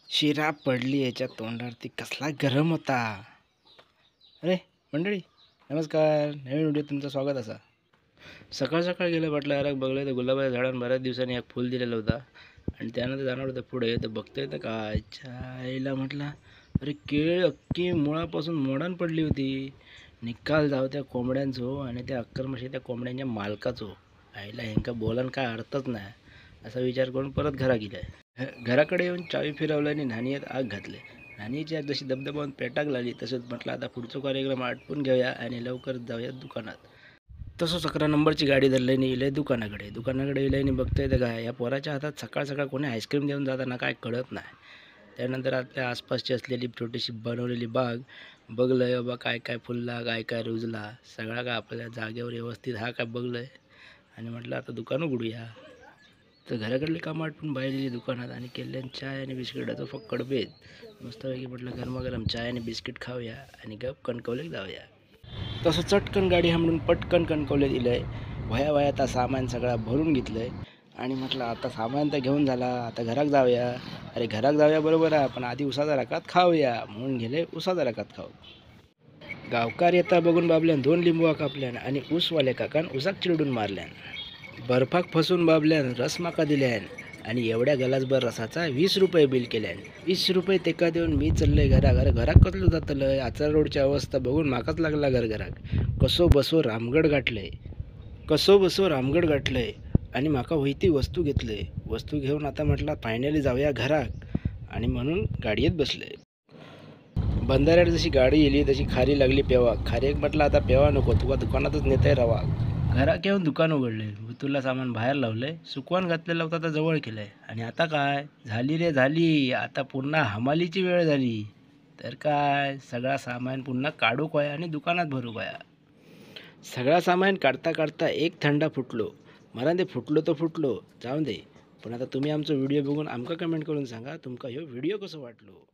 शिरा पडली याच्या तोंडावरती, कसला गरम होता. अरे मंडळी नमस्कार, नवीन व्हिडिओ तुमचं स्वागत असा. सकाळ सकाळ गेलं म्हटलं बघलं तर गुलाबाच्या झाडांना बऱ्याच दिवसांनी एक फुल दिलेलं होता आणि त्यानंतर जाणार होतं पुढे तर बघतोय तर काय आईला म्हटलं अरे केळ अक्की मुळापासून मोडान पडली होती. निकाल जाव त्या कोंबड्यांचो आणि त्या अक्कलमशी त्या कोंबड्यांच्या मालकाचो. आईला ह्यांका बोलान काय अर्थच नाही असा विचार करून परत घरा गेलाय. घराकडे येऊन चावी फिरवलं आणि न्हाणीत आग घातले. न्हाणीची आग जशी दबदबावून पेटाक लागली तसंच म्हटलं आता पुढचा कार्यक्रम आटपून घेऊया आणि लवकर जाऊया दुकानात. तसंच 11 नंबरची गाडी धरली आणि इलय दुकानाकडे. दुकानाकडे इलय आणि बघतोय तर काय या पोराच्या हातात सकाळ सकाळ कोणी आईस्क्रीम देऊन जाताना काय कळत नाही. त्यानंतर आपल्या आसपासची असलेली छोटीशी बनवलेली बाग बघलंय, बाबा काय काय फुलला काय काय रुजला सगळा काय आपल्या जागेवर व्यवस्थित हा काय बघलंय आणि म्हटलं आता दुकान उघडूया. तर घराकडली कामं आटपून बाहेर गेली दुकानात आणि केल्यान चाय आणि बिस्किटाचा फक्कड बेत. मस्तपैकी म्हटलं गरमागरम चाय आणि बिस्किट खाऊया आणि गप कणकवलीत जाऊया. तसं चटकन गाडी थांबून पटकन कणकवलीत इलंय. वया वया आता सामान सगळा भरून घेतलंय आणि म्हटलं आता सामान तर घेऊन झाला, आता घरात जाऊया. अरे घरात जाऊया बरोबर आहे, पण आधी उसाचा रकात खाऊया म्हणून गेले उसाचा रकात खाऊ. गावकार येता बघून बाबल्यान 2 लिंबुआ कापल्यान आणि ऊसवाले काकान उसाक चिरडून मारल्यान. बर्फाक फसून बाबल्यान रस माका दिल्यान आणि एवढ्या गलासभर रसाचा 20 रुपये बिल केल्यान. 20 रुपये तेका देऊन मी चललंय घराक. अरे घराक कसलो जातलंय, आचरा रोडची अवस्था बघून माकाच लागला घर घराक. कसो बसो रामगड गाठलंय, कसो बसो रामगड गाठलंय आणि माका वैती वस्तू घेतलंय. वस्तू घेऊन आता म्हटलं फायनली जाऊया घराक आणि म्हणून गाडयेत बसले. बंधाऱ्यावर जशी गाडी येली तशी खारी लागली पेवा. खारी एक म्हटलं आता पेवा नको, तुका दुकानातच नेतय रवा. घरात येऊन दुकान उघडले, तुला सामान बाहेर लावलंय, सुकवान घातलेलं होतं आता जवळ केलंय. आणि आता काय झाली रे झाली, आता पुन्हा हमालीची वेळ झाली. तर काय सगळा सामान पुन्हा काढू काय आणि दुकानात भरू काय. सगळा सामान काढता काढता एक थंडा फुटलो. मला ते फुटलो तर फुटलो जाऊन दे, पण आता तुम्ही आमचा व्हिडिओ बघून आमका कमेंट करून सांगा तुमका ह्यो व्हिडिओ कसो वाटलो.